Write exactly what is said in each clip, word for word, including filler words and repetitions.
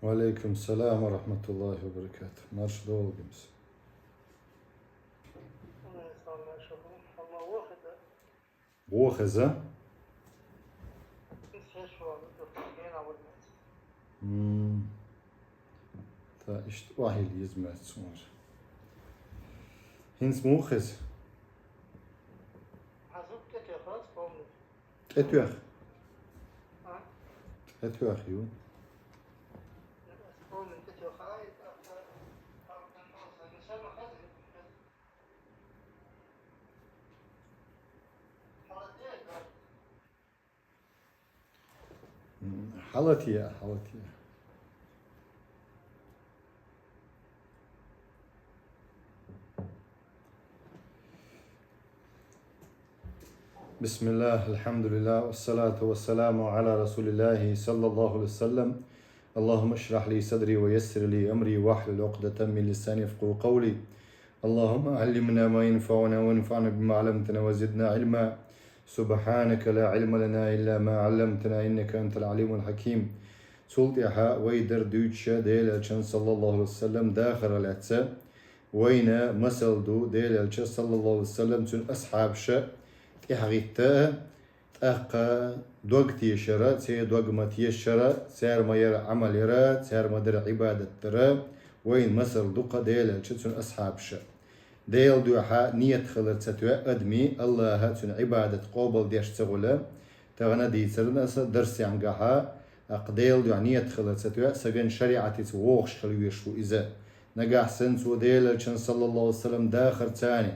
Ва алейкум салам ва рахматуллахи ва баракатух. Марш долгимс. Вохеза? М. Та иштта вахил йизмац умар. Хинс мухез? ТӀетоьх. ТӀетоьх ю. М, хьалатия, хьалатия. بسم الله، الحمد لله، والصلاة والسلام على رسول الله صلى الله عليه وسلم. اللهم اشرح لي صدري ويسر لي أمري واحلل عقدة من لساني يفقهوا قولي. اللهم علمنا ما ينفعنا وانفعنا بما علمتنا وزدنا علما. سبحانك لا علم لنا إلا ما علمتنا إنك أنت العليم الحكيم. Цул тӀехьа вай дар дуьйцуш Делан Элчан, саллаллаху алейхи ва саллям, дахар лаьцна, вайна масал ду Делан Элча, саллаллаху алейхи ва саллям, цуьнан асхьабаша тӀехьагӀитта, тӀаккха дог тешара, церан дог ма тешара, цара ма яра Ӏамал яра, цара ма дара Ӏибадат дара, вайна масал ду-кха Делан Элча, цуьнан асхьабаша. Делан дуьхьа нийят хилар ца тоьа адамий, Аллахьа цуьнан Ӏибадат къобалдеш ца гӀула, тахана дийцарна аса дарсехьангахьа, аккха Делан дуьхьа нийят хилар ца тоьа, саган шариӀатица вогӀуш хила веш ву иза. Нагахь санна цо Делан Элчан, саллаллаху алейхи ва саллям, дахар цани,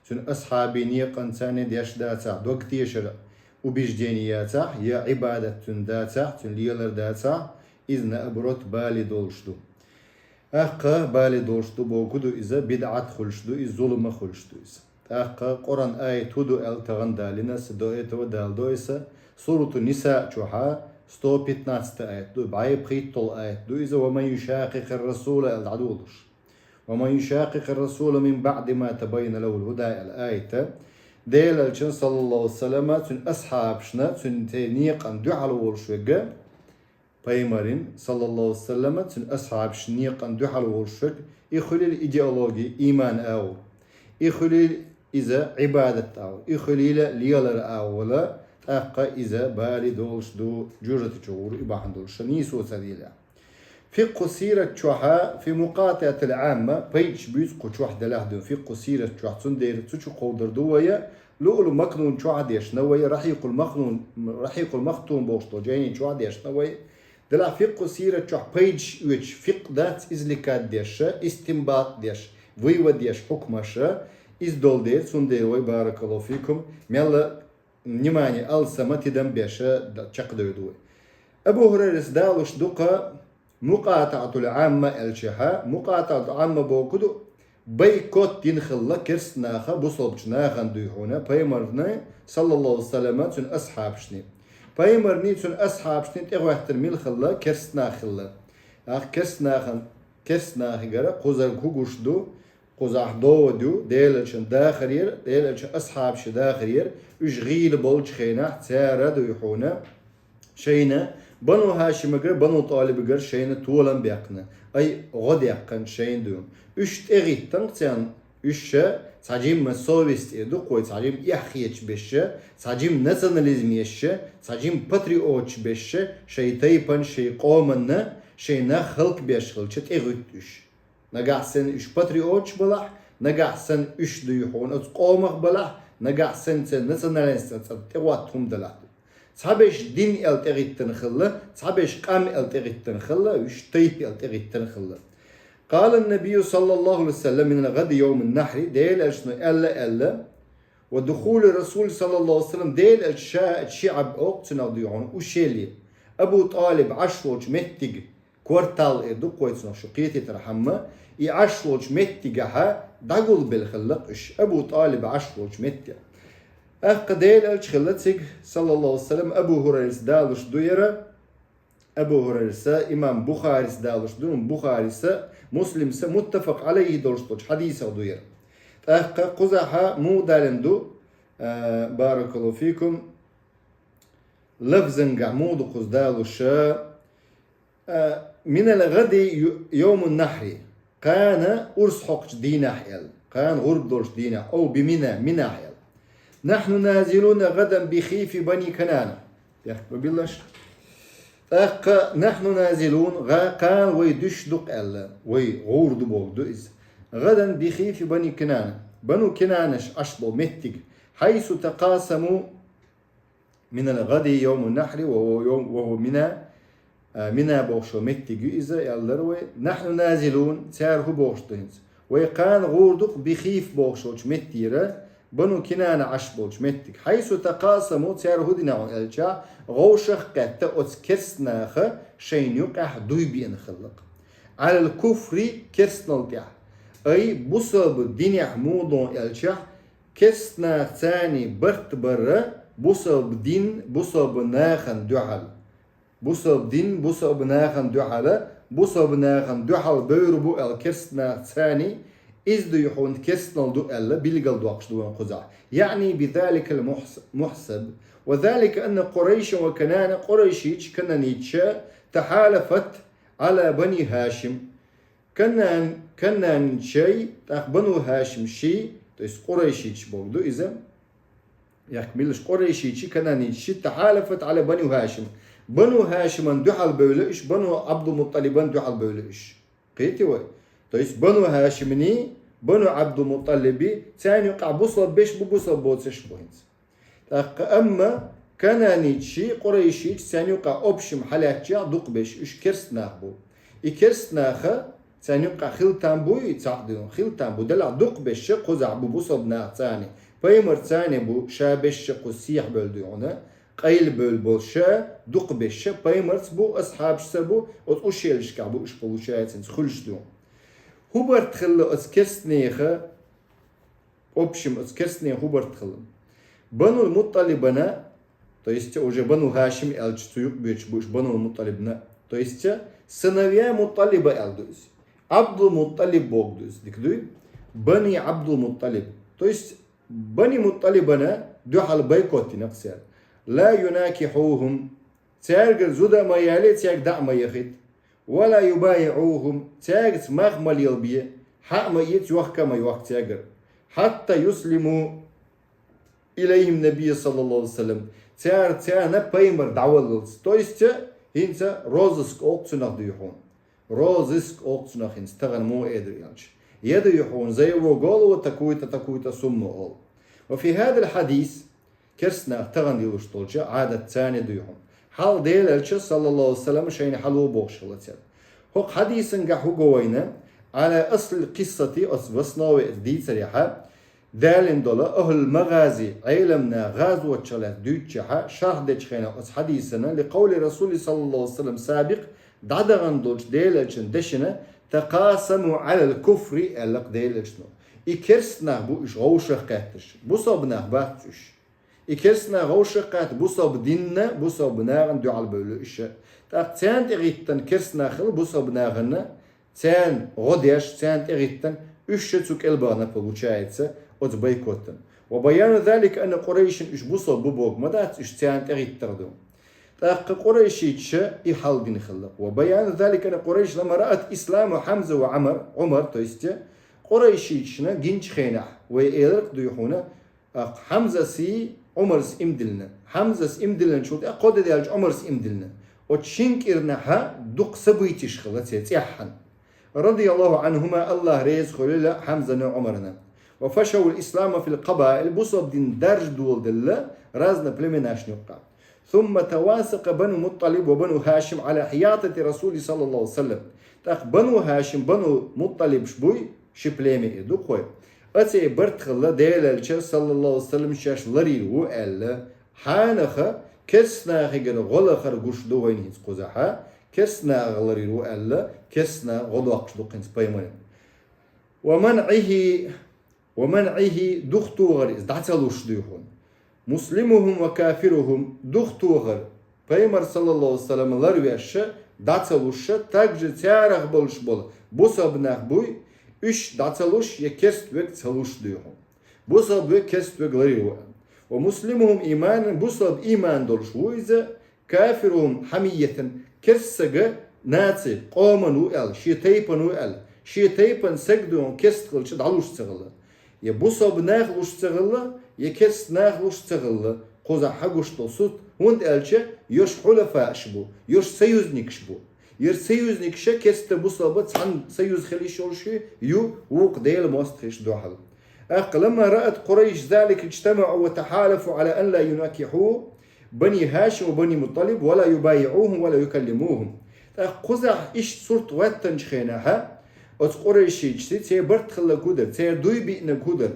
цуьнан асхьабий некъан цани деш дацахь, дог тешара убеждени яцахь, я Ӏибадат цуьнан дацахь, цуьнан лелар дацахь, иза наоборот бале долуш ду. Аккха бале долуш ду бохург ду иза, бидӀат хуьлуш ду иза, зулам хуьлуш ду иза. ТӀаккха Къуръан аят хӀун ду аьлла тахана далийна аса, до этого дала до иза, Сурату Ниса чохьа сто пятнадцатый аят ду, бӀе пхийтталгӀа аят ду иза, «Ва ман юшакъикъир расула» аьлла дӀадолуш. «Ва ман юшакъикъир расула мин баъди ма табаййана лахул хӀуда» аьлла аята, Делан Элчан, саллаллаху алейхи ва саллям, цуьнан асхьабашна, цуьнан церан некъан дуьхьал волуш верг, Пайхамаран, саллаллаху алейхи ва саллям, цуьнан асхьабашна некъан дуьхьал волуш верг, и хуьлийла идеологи, иман агӀо, и хуьлийла иза Ӏибадат агӀо, и хуьлийла лелар агӀо вала, тӀаккха иза бале долуш ду, жожагӀате чу гӀур и бахьана долуш, нийсо ца дийла. Фикъху сират чохьа фи мукъатӀатил Ӏамма, пайдаш буьйцу кху чохь делахь дуьйна, фикъху сират чохь, цундела цу чу кховдар ду вай, Луълуъ Макнун чохь а дешна вай, Рахьикъул Макнун, Рахьикъул Махтум бохуш долу жайни чохь а дешна вай. Делахь фикъху сират чохь пайдаш оьцуш, фикъ дац, изликат деш, истинбат деш, вывод еш хьукмаш, иза долу дела, цундела вай, баракаллаху фикум, мелла внимание алсама тидам беш чекхдевлла ду вай. Абу ХӀурайрас далуш ду-кха, мукъатӀатул Ӏамма аьлчахьа, мукъатӀатул Ӏамма бохург ду, бойкот дина хилла керста наха бусалбачу нахана дуй хьуна, Пайхамарна, саллаллаху алейхи ва саллям, цуьнан асхьабашна. Пайхамарний, цуьнан асхьабашний тӀегӀоьттина мила хилла, керста нах хилла. Ахь керста нахана, керста нахигара кхузара хӀун гуш ду, кхузахь дову ду, Делан Элчан дахарера, Делан Элчан асхьабашан дахарера, уьш гӀийла болчу хенахь цара дуй хьуна, шайна, Бану ХӀашимагара, Бану ТӀалибагара шайна толам баьккхина, ай, гӀо даьккхина шайна дуй. Уьш тӀегӀиттина царна, уьш ша цхьа жимма совесть эр ду-кх вай, цхьа жимма эхь хеташ берш, цхьа жимма национализм еш, цхьа жимма патриоташ берш, шайн тайпанна, шайн къоманна, шайн нах хӀаллакбеш хилча тӀегӀуьтту уьш. Нагахь санна уьш патриоташ балахь, нагахь санна уьш дуй хьуна оцу къомах балахь, нагахь санна церан национальностан цӀарна тӀегӀотта хӀума далахь. Цхьаберш дин аьлла тӀегӀиттина хилла, цхьаберш къам аьлла тӀегӀиттина хилла, уьш тайпа аьлла тӀегӀиттина хилла. Къала ан-набийю, саллаллаху алейхи ва саллям, мин гӀади йовмин нахьри, Делан Элчано аьлла-аьлла, ва духули расули, саллаллаху алейхи ва саллям, Делан Элча ша а, шиъ а боху цунах дуй хьуна ушшеле, Абу ТӀалиб Ӏаш волчу меттиг, квартал эр ду-кх вай цунах, шу кхетийтархьама, и Ӏаш волчу меттигахьа дӀагулбелла хилла-кх уьш, Абу ТӀалиб Ӏаш волчу меттигахь. Аккха Делан Элча хилла цига, саллаллаху алейхи ва саллям, Абу ХӀурайрас далуш ду яра, Абу ХӀурайраса, имам Бухарис далуш ду, Бухариса, Муслимса муттафакъ алейхи долуш долчу хьадисах ду яра. ТӀаккха кхузахьа муха далийна ду, а, баракаллаху фикум, лафзангахь муха ду кхуза далуша, А, минал гади ю-, йовмун нахьри. Кхана урс хьокхучу дийнахь аьлла. Кхана гӀурба долчу дийнахь. Ов би Мина, Минахь аьлла. Нахьну назилуна гадан би хифи бани Канана. Яхка билаш. ТӀаккха нахьну назилун, гӀа-, кхана вай дуьш ду-кх аьлла. Вай гӀур ду боху ду иза. Гадан би хифи бани Канана. Бану Кинанаш Ӏаш болу меттиг. Хьайсу такъасаму Минал гади йовму нахьри ва, ва, ва, ва, ва Мина, а, Мина бохуш йолу меттиг ю иза, аьллара вай. Нахьну назилун, цара хӀун бохуш ду хӀинца? Вай кхана гӀур ду-кх би хиф бохуш йолчу меттера, Бану Кинана Ӏаш болчу меттиг. Хьайсу такъасаму, цара хӀун дина хьуна аьлча, гӀовшах а кхетта оцу керстанаха шайна юкъехь дуй биъна хилла-кх. Ӏалал куфри, керстанал тӀехь. Ай, бусалба динехь муха ду аьлча, керстанах царний барт барра бусалба дин, бусалба нахана дуьхьал. Бусалба дин, бусалба нахана дуьхьал, бусалба нахана дуьхьал бевр бу аьлла керстанах царний, иза дуй хьуна керстанал ду аьлла, билгалдоккхуш ду вайн кхузахь. Яъни би заликал мухс-, мухсаб. Ва залика анна Къурайшан ва Канана, къурайшийча, кананийча, тахьалафат Ӏала бани Хьашим. Канан-, кананчай, тӀаккха Бану Хьашим ши, то есть къурайшийча боху ду иза. Яхка милаш къурайшийча, кананийча ши тахьалафат Ӏала Бану Хьашим. Бану Хьашиман дуьхьал бевлла уьш, Бану Ӏабдулмутталибан дуьхьал бевлла уьш. Кхетий вай? То есть Бану Хьашимни, Бану Ӏабдулмутталиби, царна юкъахь бусалба беш бу, бусалба боцуш бу хӀинца. ТӀаккха амма кананийчий, къурайшийчий царна юкъа общем хьалаьттачехь дукхабеш уьш керстанах бу. И керстанаха царна юкъа хила там буй, цхьаъ дуй хьуна, хила там бу, делахь дукхабеш ша кхузахь бу бусалба нах царний. Пайхамар царний бу, ша беш ша кхуза сехьа бевлла дуй хьуна, къайла бевлла болу ша, дукхабеш ша пайхамарца бу, асхьабашца бу, оцу ушшеллашкахь бу уьш, получается, хӀинца хуьлуш ду. ХӀун барт хилла оцу керстанеха, общем, оцу керстанеха хӀун барт хилла? Банул Мутталибана, то есть уже Бану Хьашим аьлча цу юкъа боьдуш бу уьш Банул Мутталибна, то есть сыновья Мутталиба аьлла ду иза. Ӏабдул Мутталиб боху ду иза, дика дуй? Бани Ӏабдул Мутталиб. То есть Бани Мутталибана дуьхьал бойкот дина-кх цара. Ла юнакихьухум. Цаьргара зуда а ма яле, цаьрга дӀа а ма яхийта. Ва ла юбайиӀухум, цаьргаца мах а ма лелабе, хьа а ма эца, йохка а ма йохка цаьргара. Хьатта юслиму илайхим набийя саллаллаху алейхи ва саллям. Цара, царна пайхамар дӀаваллалц. То есть, хӀинца розыск олу цунах дуй хьуна. Розыск олу цунах хӀинца тахана муха эр ду аьлча. Я дуй хьуна за его голову такую-то, такую-то сумму олу. Ва фи хадал хьадис, керстанах тахана йолуш долчу Ӏадат царна дуй хьуна. Хьал Делан элча, саллаллаху алейхи ва саллям, шайна хьало бохуш хилла цара. ХӀокху хьадисангахь хӀун го вайна, Ӏала аслил кхиссати, оцу в основе дийцарехьа, далийна долу ахӀлул магӀази, Ӏеламнах гӀазотчух лаьцна дуьйцучехьа, шарх дечу хенахь оцу хьадисана, ли къовли Расули саллаллаху алейхи ва саллям сабикъ, дӀадахана долчу Делан элчан дешина, такъасаму Ӏалал куфри, аьлла-кх Делан элчано. И керстанах бу уьш гӀовшах кхетташ, бусалба нах бац уьш. И керстанах гӀовшах кхетта бусалба динна, бусалба нахана дуьхьал бевлла уьш. ТӀаккха царна тӀегӀиттина керстанах хилла бусалба нахана, царна гӀо деш, царна тӀегӀиттина, уьш ша цу кӀел бахана, получается, оцу бойкотан. Ва баяну залика анна Къурайшин, уьш бусалба бу боху ма дац, уьш царна тӀегӀиттар ду. ТӀаккха къурайшийча и хьал дина хилла. Ва баяну залика анна Къурайш ламма раат ислама Хьамза ва Ӏамар, Ӏумар, то есть, къурайшийчна гинчу хенахь, вай элар-кх дуй хьуна, а, Хьамзаси Ӏумарси имдилна. Хьамзас имдилначул тӀе кхо де даьлча Ӏумарс имдилна. Оцу шин кӀирнахьа дукха событиш хилла церан цӀеххьана. Радияллаху Ӏанхума, Аллах реза хуьлийла Хьамзана, Ӏумарна. Ва фашавул ислама фил къабаил, бусалба дин даржа доладелла разно племенашна юккъа. Сумма тавасакъа Бану Мутталиб ва Бану Хьашим Ӏала хьиятати Расули саллаллаху алейхи ва саллям. ТӀаккха Бану Хьашим, Бану Мутталибш буй, ши племя и ду кхой. Оцу барт хилла Делан элча, саллаллаху алейхи ва саллям, шаьш ларйийр ву аьлла, хьанаха керстанахигара гӀо лахар гуш ду вайна хӀинца кхузахьа, керстанах ларйийр ву аьлла, керстанах гӀо доккхуш ду хӀинца пайхамарна. Ва манъихи, ва манъихи, духтухар иза дӀа ца луш дуй хьуна. Муслимухум ва кафирухум, духтухар, пайхамар саллаллаху алейхи ва саллям ларвеш ша, дӀа ца луш ша, также царах болуш болу бусалба нах буй, уьш дӀа ца луш я керст вег ца луш дуй хьуна. Бусалба вег керст вег ларйийр ву. Ва муслимухум иманан, бусалба иман долуш ву иза, кафирухум хьамиятан, керст сага наци, къоман ву аьлла, шен тайпан ву аьлла, шен тайпан саг дуй хьуна керста хилча дӀалуш ца хилла. Я бусалба нах луш ца хилла, я керста нах луш ца хилла, кхузахь хьагуш долу сут, хӀунда аьлча йош хьулафааш бу, йош союзникаш бу. Ер союзникаш а керста бусалба цхьаьна союз хила йиш йолуш ю, вукху Делан мостагӀашна дуьхьал. ТӀаккха, لما رأت قريش ذلك اجتمعوا وتحالفوا على أن لا يناكحوا بني هاشم وبني المطلب ولا يبايعوهم ولا يكلموهم. ТӀаккха кхузахь иштта сурт гӀоьттинчу хенахь, оцу къурайшичаьрца церан барт хилларг хӀун дара, церан дуй биънарг хӀун дара?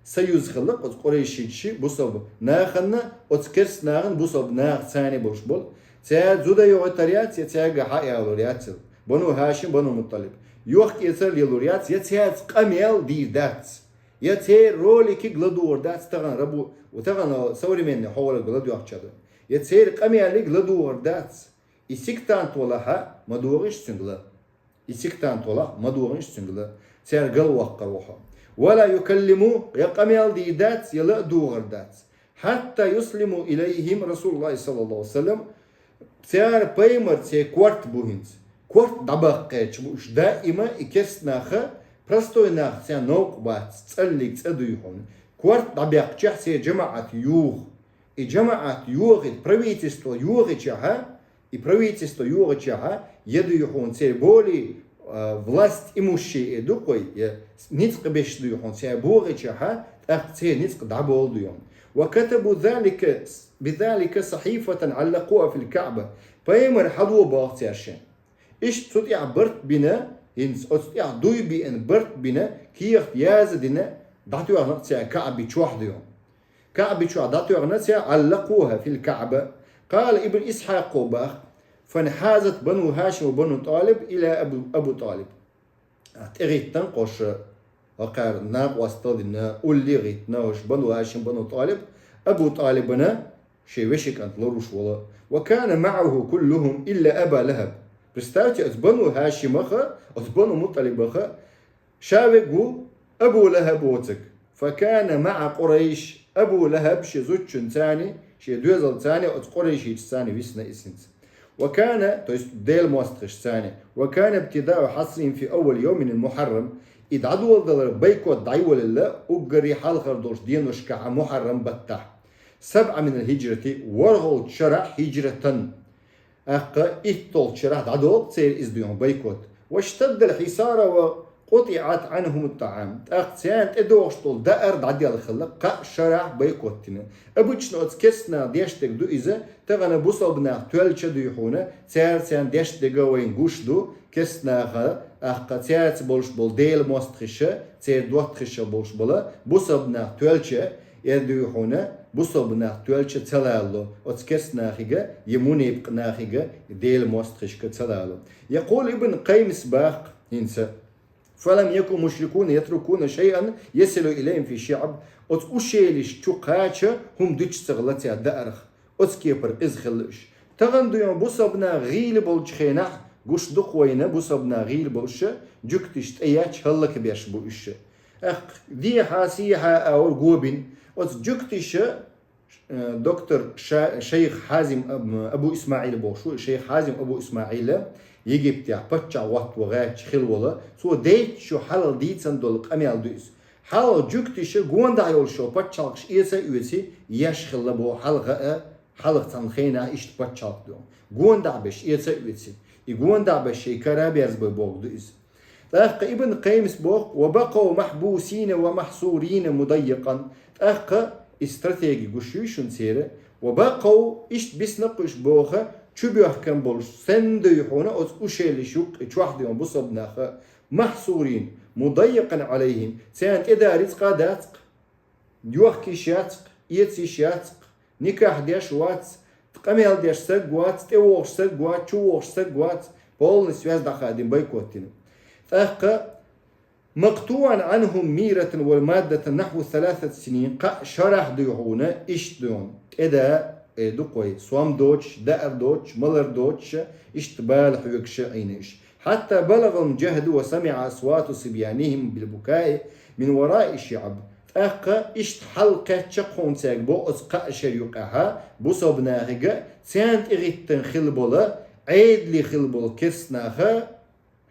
Союз хилларг оцу къурайшичаьрчу бусалба нахана, оцу керста нахана, бусалба нахаца болуш болу. Цара зуда йогӀуьйтур яц, я цаьрга хьа а ялор яц, Бану Хашим, Бану Мутталиб. Йохк-эцар лелор яц, я цаьрца къамел дийр дац. Я церан роликиг ладугӀур дац, тахана рабу-, тахана современный хьолаг ладоьгӀча ду. Я церан къамелиг ладугӀур дац. И сектант валахь а, ма догӀийша цуьнга ла. И сектант валахь а, ма догӀийша цуьнга ла. Цаьрга ла ваккхар ву хьо. ولا يكلموا, я къамел дийр дац, я ла а дугӀур дац. حتى يسلم إليهم رسول الله صلى الله عليه وسلم. Цара пайхамар церан корта бу хӀинца. Корта дӀабаккха гӀерташ бу уьш. Даима и керста нах, простой нах царна новкъа бац, цӀаллиг цӀа дуй хьуна. Корта дӀабаьккхичахь церан жамаӀат йоху. И жамаӀат йохийта, правительство йохийчахь, и правительство йохийчахь, я дуй хьуна церан боли, а, власть имущие эр ду-кх вай, я ницкъ беш дуй хьуна церан бохийчахь, тӀаккха церан ницкъ дӀаболу дуй хьуна. وكتبوا ذلك، بذلك صحيفة علقوها في الكعبة. Пайхамар хьадо боху цара шен. Иштта цу тӀехь барт бина, хӀинца оцу тӀехь дуй биъна барт бина, кехат яза дина, дӀатоьхна цара КаӀби чохь дуй хьуна. КаӀби чохь дӀатоьхна цара, علقوها في الكعبة. قال ابن إسحاق боху: فانحازت بنو هاشم وبنو طالب إلى أبو، أبو طالب. ТӀегӀиттина кхуш, хӀокхара накъостал дина, улле гӀиттина уьш Бану Хашим, Бану ТӀалиб, Абу ТӀалибана шен вешин кӀант лоруш волу. وكان معه كلهم إلا أبا لهب. Представьте, оцу Бану Хашимах а, оцу Бану МутӀалибах а ша верг ву Абу ЛахӀаб воцург. فكان مع قريش. Абу ЛахӀаб шен зудчуьнца, шен доьзалца, оцу къурайшичаьрца висна иза хӀинца. وكان, то есть Делан мостагӀашца. وكان ابتداء حصرهم في أول يوم من محرم. И дӀадоладалар, бойкот дӀайолаелла уггаре хьалхара долчу деношкахь, Мухьаррам баттахь. سبع من الهجرة, ворхӀалгӀачу шарахь хӀиджратан. ТӀаккха итталгӀачу шарахь дӀадолу церан иза дуьйхьа бойкот. واشتد الحصار وقطعت عنهم الطعام. ТӀаккха царна тӀедогӀуш долу даар дӀаделла хилла, кхаа шарахь бойкот дина. Обычно оцу керста наха деш дерг ду иза, тахана бусалба нах тоьлча дуй хьуна, цара царна деш дерг а вайна гуш ду, керста наха, тӀаккха цаьрца болуш болу Делан мостагӀаша, церан доттагӀаша болуш болу бусалба нах тоьлча, эр дуй хьуна, бусалба нах тоьлча ца лало, оцу керста нахига, я мунепкъ нахига, Делан мостагӀашка ца лало. يقول ابن قيم боху хӀинца: فلم يكن المشركون يتركون شيئا يصل إليهم في الشعب. Оцу ушелаш чу кхача хӀума дуьтуш ца хилла цара даарах. Оцу кепара къиза хилла уьш. Тахана дуй хьуна бусалба нах гӀийла болчу хенахь, гуш ду-кх вайна, бусалба нах гӀийла болуш, жуьгташ тӀеетташ хӀаллакбеш бу уьш. ТӀаккха дехьа-сехьа а вара го бина. Оцу жуьгташа, э, доктор Ша-, шайх Хьазим Аб-, Абу Исмаил бохуш ву, шайх Хьазим Абу Исмаил Египтехь паччахь хӀотто гӀерташ хилла волу, цо дайта шу хьалха дийцина долу къамел ду иза. Хьалха жуьгташа гондахь йолуш йолу пачхьалкхаш эца а оьций, еш хилла боху хьалха а, хьалха цхьана хенахь иштта пачхьалкх ду. Гондахь беш эца а оьций. И гондахь беш шайн кара а берзабой боху ду иза. ТӀаккха Ибн Къаййимс боху: وبقوا محبوسين ومحصورين مضيقا. ТӀаккха и стратеги гуш юй шуна церан. وبقوا, иштта бисна-кх уьш боху, чубоьхкина болуш, санна дуй хьуна оцу ушелаш юккъе чохь дуй хьуна бусалба нах а, محصورين مضيقا عليهم, царна тӀедар ницкъ а дац-кх, йохка йиш яц-кх, эца йиш яц-кх, никахь деш вац, къамел деш саг вац, тӀевогӀуш саг вац, чувогӀуш саг вац, полностью связь дӀахадина, бойкот дина. ТӀаккха مقطوعا عنهم ميراثا ومادة نحو ثلاثة سنين, кхаа шарахь дуй хьуна иштта дуй хьуна тӀеда, э, ду-кх вай, сом доцуш, даар доцуш, малар доцуш, иштта бала хьоьгуш Ӏийна уьш. حتى بلغهم الجهد وسمع أصوات صبيانهم بالبكاء من وراء الشعب. ТӀаккха иштта хьал кхаьчча-кх хьуна цаьрга боху оцу кхаа шера юкъахь бусалба нахига, царна тӀегӀиттина хилла болу Ӏедали хилла болу керстанаха,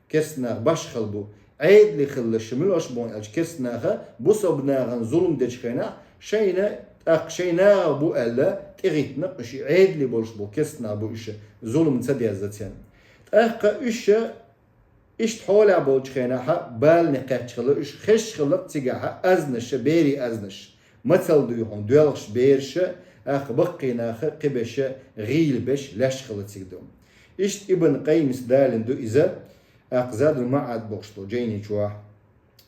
керстанах башхала бу, Ӏедали хилла шу муьлш бу аьлча, керстанаха бусалба нахана зулам дечу хенахь, шайна, тӀаккха шайн нахах бу аьлла, тӀегӀиттина уьш, и Ӏедали болуш болу керстанах бу уьш, зулам ца дезза церан. ТӀаккха уьш, иштта хьолехь болчу хенахь, балане кхаьчча хилла уьш, хезаш хилла цигахь азнаш, берийн азнаш. Мацалла дуй хьуна, доьлхуш бераш, тӀаккха баккхий нах, кхиберш, гӀийла берш леш хилла цига ду. Иштта Ибн Къаййима далийна ду иза, тӀаккха Задул МаӀад бохуш долу жайни чохь.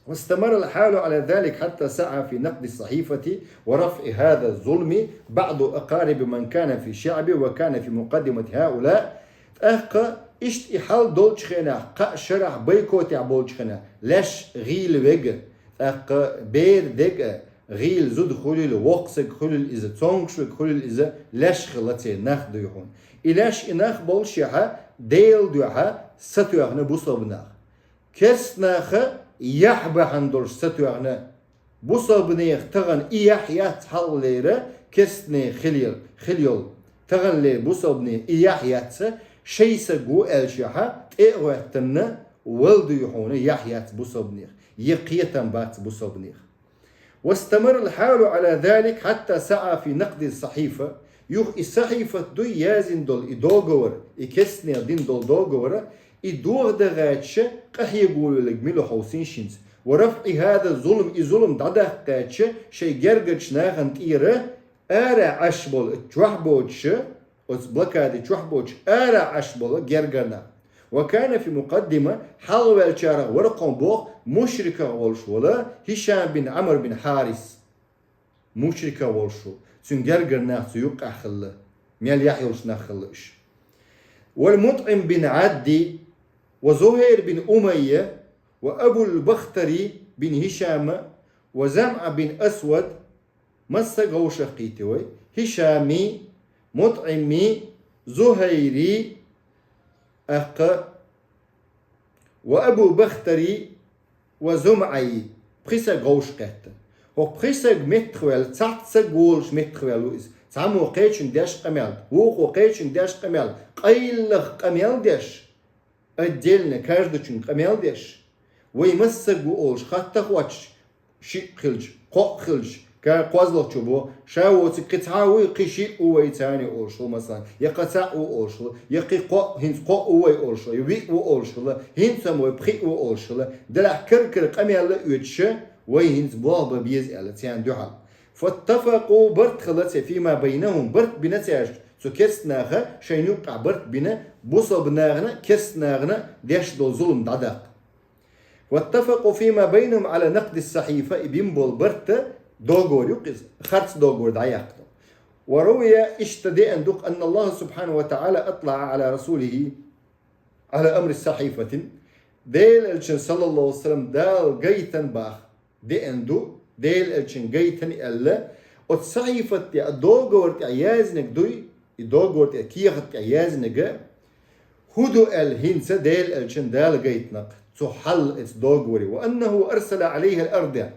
واستمر الحال على ذلك حتى سعى في نقد الصحيفة ورفع هذا الظلم بعض أقارب من كان في شعبه وكان في مقدمة هؤلاء. ТӀаккха иштта и хьал долчу хенахь, кхаа шарахь бойкотехь болчу хенахь, леш гӀийла верг, тӀаккха бер дерг, гӀийла зуда хуьлийла, воккха стаг хуьлийла иза, цомгуш верг хуьлийла иза, леш хилла церан нах дуй хьуна. И леш и нах болушехь, Делан дуьхьа сатоьхна бусалба нах. Керстанаха яхь бахьана долуш сатоьхна бусалбанех тахана и яхь яц хьалхалера керстанех хила йол-, хила йолу. Таханлера бусалбанех и яхь яц, шайн стаг ву аьллашехь, тӀе а гӀоьттина, вала дуй хьуна яхь яц бусалбанех, я кхетам бац бусалбанех. واستمر الحال على ذلك حتى سعى في نقد الصحيفة. Юха и сахьифат дуй яздина долу, и договор, и керстанех дина долу договор, и дохадан гӀерташ къахьега волавелларг мила хьовсийна шуна. ورفع هذا الظلم, и зулам дӀадаккха гӀерташ шайн гергарчу нахана тӀера, ара Ӏаш болу, чохь боцуш, оцу блокади чохь боцуш, ара Ӏаш болу гергара нах. وكان في مقدمة, хьалхаваьллачарах вара кхуьнан боху мушриках волуш волу Хишам бин Ӏамр бин Хьарис. Мушриках волуш ву. Цуьнан гергара нах цу юккъехь хилла. Мел яхь йолуш нах хилла уьш. والمطعم بن عدي وزهير بن أمية وأبو البختري بن هشام وزمعة بن أسود. Масса говшах кхийти вай. Хишами, МутӀими, Зухайри, тӀаккха ва Абу Бахтари ва ЗумӀаи. Пхи саг говш кхетта. ХӀокху пхи саг меттахваьлла, цхьацца саг волуш меттахваьлла ву иза. Цхьаммо кхечуьнга деш къамел, вукхо кхечуьнга деш къамел, къайлаха къамел деш. Отдельно каждачуьнга къамел деш, вай массаг ву олуш хатта хоттуш, шиъ хилча, кхоъ хилча, ка-, кхозлагӀчо бо, ша воцург кхин цхьа а вуй, кхин шиъ а ву вай царна олуш хила, масалан, я кхин цхьаъ ву олуш хила, я кхин кхоъ, хӀинца кхоъ а ву вай олуш хила, я виъ ву олуш хила, хӀинца ма вай пхиъ ву олуш хила, делахь кара-кара къамел а оьцуш, вай хӀинца болх бан беза аьлла царна дуьхьал. فاتفقوا, барт хилла церан, فيما بينهم, барт бина цаьршка, цу керста наха шайна юккъехь барт бина, бусалба нахана, керста нахана деш долу зулам дӀадаккха. واتفقوا فيما بينهم على نقد الصحيفة, и бина болу барт договор ю-кх иза, харц договор дӀаяккха. وروي, иштта деана ду-кх, أن الله سبحانه وتعالى أطلع على رسوله على أمر الصحيفة, Делан Элчанна, саллаллаху алейхи ва саллям, Дала гайтина боху, деана ду, Делан Элчанна гайтина аьлла, оцу сахьифат тӀехь, договор тӀехь яздинарг дуй, и договор тӀехь, кехат тӀехь яздинарг, хӀун ду аьлла хӀинца Делан Элчанна Дала гайтина-кх цу хьал, оцу договоре. وأنه أرسل عليها الأرض.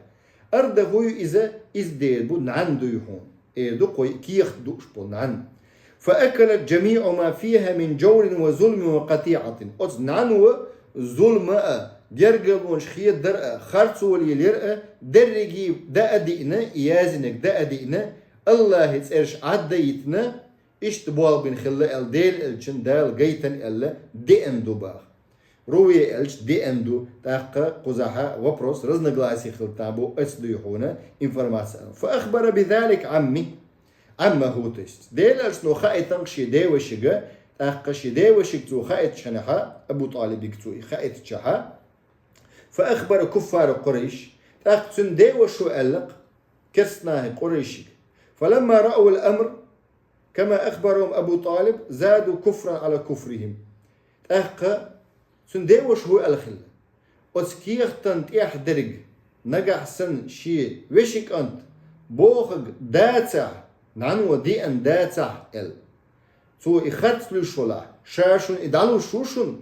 Арда хӀун ю иза? Иза дера бу нӀаьна дуй хьуна. Эр ду кхо кехат дууш болу нӀаьна. فأكلت جميع ما فيها من جور وظلم وقطيعة. Оцу нӀаьно зулма а, гергарлонаш хедар а, харцо лелар а, дерриге даа диъна, и яздинарг даа диъна, Аллахьан цӀераш Ӏад а йитина, иштта болх бина хилла аьлла, Делан Элчанна Дала гайтина аьлла, деана ду боху. Руви аьлча деана ду, тӀаккха кхузахь вопрос, разногласие хила тарло, оцу дуй хьуна информация. فأخبر بذلك عمه. Ӏаммаху, то есть. Делан Элчано хаийтина шен девашига, тӀаккха шен девашига цо хаийтачу хенахь, Абу ТӀалибига цо и хаийтачохь, فأخبر كفار قريش, тӀаккха цуьнан девашо аьлла-кх керста нахе, къурайшига. فلما رأوا الأمر كما أخبرهم أبو طالب زادوا كفرا على كفرهم. ТӀаккха цуьнан деваша хӀун аьлла хилла? Оцу кехатан тӀехь дерг нагахь санна шен вешин кӀант бохург дацахь, нӀаьно деана дацахь аьлла. Цо и харц луьйш валахь, ша шуна и дӀалуш ву шуна,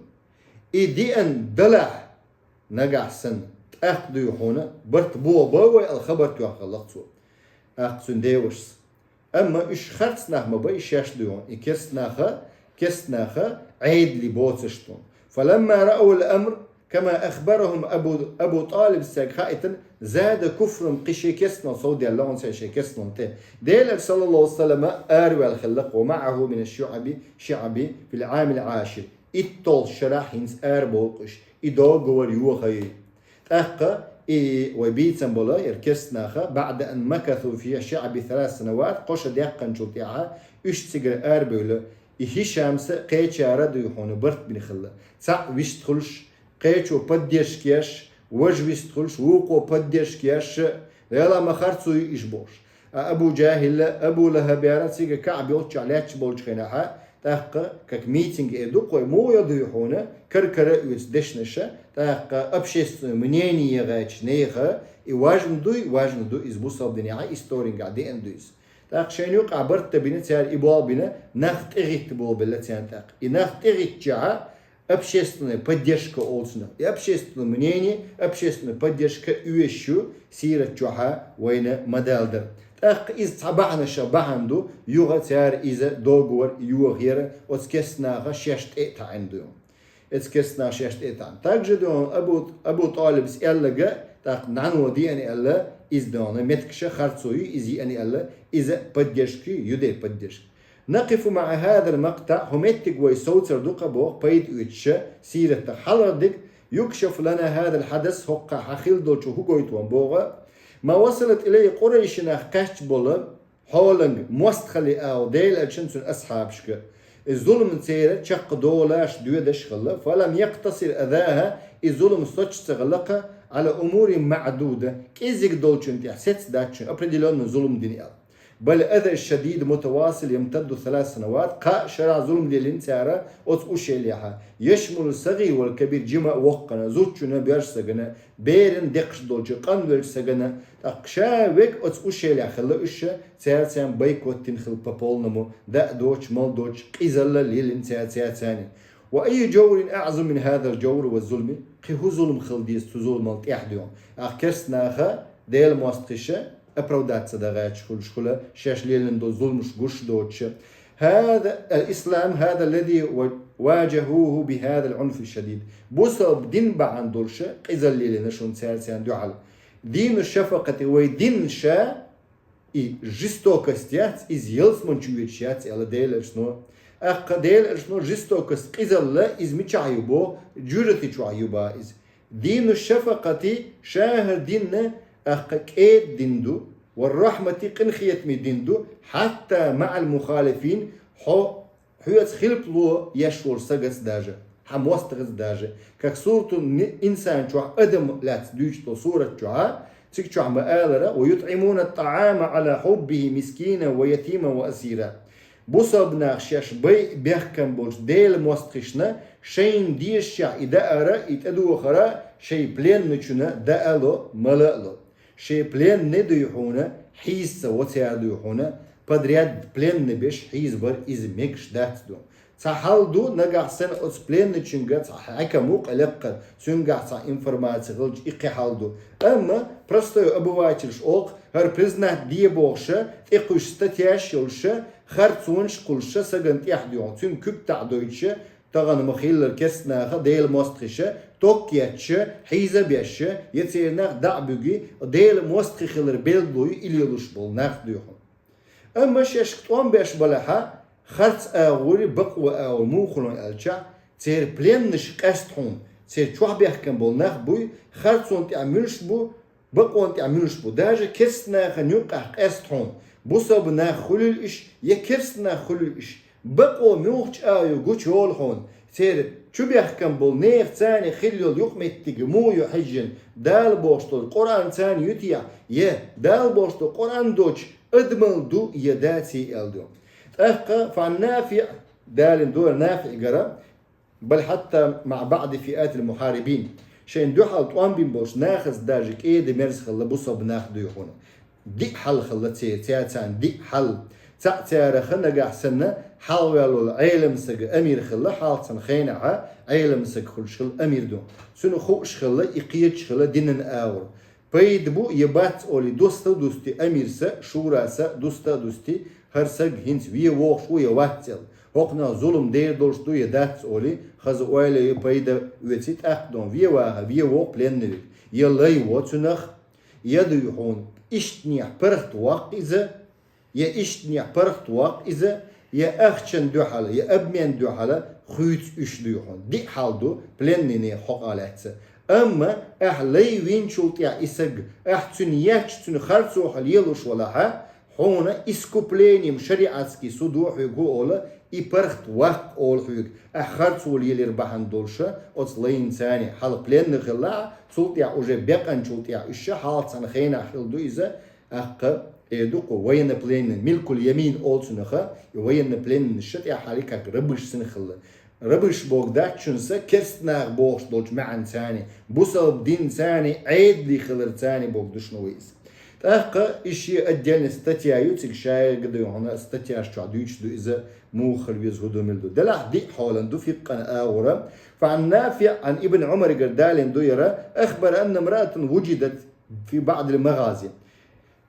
и деана далахь, нагахь санна, тӀаккха дуй хьуна барт боху бан вай аьлла хабар тоьхна хилла-кх цо. ТӀаккха цуьнан девашас. Амма уьш харц нах ма бай, шаьш дуй хьуна. И керста наха, керста наха Ӏедале боацаш тхона. فلما رأوا الأمر كما أخبرهم أبو، أبو طالب царга хаийтина, زاد كفرهم, кхы шоай керста нах совдаьлла хьона цар шоай керста нах тӀа. Даьла Элча, صلى الله عليه وسلم, араваьнна хилла-кх, ومعه من الشعب شعب في العام العاشر. ИтталгӀача шера хӀинца арабовла-кх уж, и договор йохайой. ТӀаккха и вай бийцам бола, ер керста наха, بعد أن مكثوا في الشعب ثلاث سنوات, кхо шу даьккхинчул тӀехьагӀа уж цигара арабевлла, и ХӀишамца кхечар а, дий хьона, барт бина хилла. ЦаӀ вистхулаш, кхечо поддержка еш, важа вистхулаш, вокхо поддержка еш, вела ма харцой уж бохаш. А Абу ДжахӀил а, Абу ЛахӀаб а цига КаӀба йолчча лаьтташ болча хенахьа, тӀаккха, как митинг эр ду-кх вай, муха йо, дий хьона, кар-кара а оьцу дешнаша, тӀаккха общественное мнение яхача неха, и важно дуй, важно ду, иза бусалба динехьа исторингахь деана ду иза. ТӀаккха шайна юкъахь барт а бина, цара и болх бина, нах тӀехӀитта болх белла царна тӀаккха. И нах тӀехӀиттача, общественная поддержка олу цунах. И общественное мнение, общественная поддержка оьшуш ю сират чохьа вайна ма даладара. ТӀаккха иза цхьа бахьанашах бахьана ду, юха цара иза договор йохаяра, оцу керста наха шаьш тӀе а таӀийна ду. Оцу керста наха шаьш тӀе а таӀийна. Также ду Абу, Абу ТӀалибас аьлларг, тӀаккха нӀаьно деана аьлла, иза ду меттигаш харцо ю, иза йиъна аьлла, иза поддержка ю, ю дей поддержка. نقف مع هذا المقطع, хӀу меттиг вай совцар ду-кх боху, пайда оьцуш сиратах хьалхарниг, يكشف لنا هذا الحدث, хӀокхахь хьан хилла долчух хӀу гойту вайна боху, ما وصلت إليه قريش, нах кхаьчна болу хьоланга, мостагӀалле агӀо Делан Элчанна, цуьнан асхьабашка. И зулам церан чекхдолуш доьдуш хилла, فلم يقتصر أذاها, и зулам соцуш ца хилла-кх, على أمور معدودة, кӀезиг долчунна тӀехь сецна дац шуна, определённо зулам дина аьлла. بل الأذى الشديد متواصل يمتد ثلاث سنوات, кхаа шарахь зулам лелийна цара оцу ушелехьа, يشمل الصغير والكبير, жима а воккхана, зудчунна а боьрша сагана, берана а декхаш долчу къанвеллачу сагана, тӀаккха ша верг оцу ушелехь хилла уьш, цара царна бойкот дина хилла по полному, даа доцуш, мала доцуш, къизалла лелийна цара царна. وأي جور أعظم من هذا الجور والظلم, кхин хӀун зулам хила деза цу зуламал тӀехь дуьйхьа? Ахь керста наха, Делан мостагӀаша оправдаться дан гӀерташ хуьлуш хуьлу, шаьш лелийна долу зуламаш гуш доцуш. هذا الإسلام هذا الذي واجهوه بهذا العنف الشديد. Бусалба дин бахьана долуш къизалла лелийна шуна цара царна дуьхьал. دين الشفقة, вай дин ша и жестокость яц, иза ялсамани чу оьцуш яц, аьлла Делан Элчано. ТӀаккха Делан Элчано жестокость, къизалла, иза мичахь ю боху, жужахати чохь ю боху иза. دين الشفقة, ша хӀара дин, тӀаккха кӀеда дин ду, والرحمة, къинхетаме дин ду, حتى مع المخالفين, хьо хьоьца хилпало еш волу сагаца даже, хьан мостагӀаца даже, как сурату Ни-, Инсан чохь адам лаьцна дуьйцуш долу сурат чохь, цига чохь ма-аллара: ويطعمون الطعام على حبه مسكينا ويتيما وأسيرا. Бусалба нах шаьш байъа бехкам болчу Делан мостагӀашна шайна дезачохь и даара, и тӀедухара шайн пленначунна даа а ло, мала а ло. Шайн пленный, дуй хьуна, хьийза ца во цара, дуй хьуна, подряд пленный беш хьийзабар иза мегаш дац ду. Цхьа хьал ду, нагахь санна оцу пленначуьнга цхьа хьаькам ву къа лекха, цуьнгахь цхьа информаци хилча, и кхин хьал ду. Амма простой обывательш олу-кх, хӀара признать де бохуша, тӀекхуьйсу статьяш йолуша, харцонаш кхуллуша, сагана тӀехь дуьйхьа, цуьнан куьг таӀдойтуша, тахана ма-хиллара керста наха, Делан мостагӀаша, ток етташ, хьийза а беш, я церан нах дӀа а буьгий, Делан мостагӀий хилар белгало ю и лелош болу нах, дуй хьуна. Амма шаьшка тӀом беш балахьа, харц агӀор, бакъо агӀор муха хуьлу аьлча, церан пленнаш къаьста хьуна, церан чохь бехкам болу нах буй, харцонна тӀехь муьлш бу, бакъонна тӀехь муьлш бу. Даже керста нахана юккъехь къаьста хьуна, бусалба нах хуьлийла уьш, я керста нах хуьлийла уьш, бакъо муьлхачу агӀор гучу йолу хьуна, церан чу бехкам болу нехан, царна хилла йолу юкъаметтиг муха ю хьаьжжина, Дала бохуш долу Къуръан царна ю техьа, я Дала бохуш долу Къуръан доцуш адамал ду я даций аьлла ду. ТӀаккха فعن نافع, Дала дуьхьал НафиӀгара, بل حتى مع بعض فئات المحاربين. Шайна дуьхьал тӀом бина болчу нахаца даже кӀеда-мерза хилла бусалба нах, дуй хьуна. Диъ хьал хилла церан, церан царна диъ хьал. ЦаӀ царах нагахь санна хьалхаваьлла волу Ӏеламстага амир хилла, хьалха цхьана хенахьа Ӏеламстаг хуьлуш хилла амир ду. Цуьнан хууш хилла, и кхеташ хилла динан агӀор. Пайда бу я бац олий, дуста а дусти амирса, шураса, дуста а дусти, хӀара саг хӀинца вен вогӀуш ву я вац аьлла. боккхагӀа зулам дер долуш ду я дац олий, хаза ойла я, пайда оьций, тӀаккха дон вен ваха, вен вогӀу пленный верг. Я лай во цуьнах, я дуй хьуна иштанехь паргӀат воккху иза, я иштанехь паргӀат воккху иза, я ахчан дуьхьал, я обмен дуьхьал хуьйцу уьш дуй хьуна. Диъ хьал ду пленныйнехан хьокъехь лаьцна. Амма ахь лай винчул тӀаьхьа и саг, ахь цуьнан етташ, цуьнан харцо хьо лелош валахь, хьуна искуплением шариатский судо хьоьга хӀу олу, и паргӀат ваккха олу хьоьга, ахь харцо лелийра бахьана долуш, оцу лайна царна хьалха пленный хилла, цул тӀаьхьа уже бекъанчул тӀаьхьа уьш хьалха цхьана хенахь хилла ду иза, тӀаккха эр ду кху военнопленный, милкул ямин олу цунах, и военнопленныйш тӀаьххьара как рабыш санна хилла. Рабыш бохург дац шуна са, керста нах бохуш долчу маьӀна царна, бусалба дин царна, Ӏедале хилар царна бохург ду шуна вай иза. ТӀаккха и шен отдельная статья ю, цига шайга дуй хьуна статьяш чохь дуьйцуш ду иза, муха хила веза, хӀун ду, мила ду. Делахь диъ хьолан ду фикъхьан агӀора. فعن نافع عن ابن عمر, Ӏумаргара далийна ду яра, أخبر أن امرأة وجدت في بعض المغازي.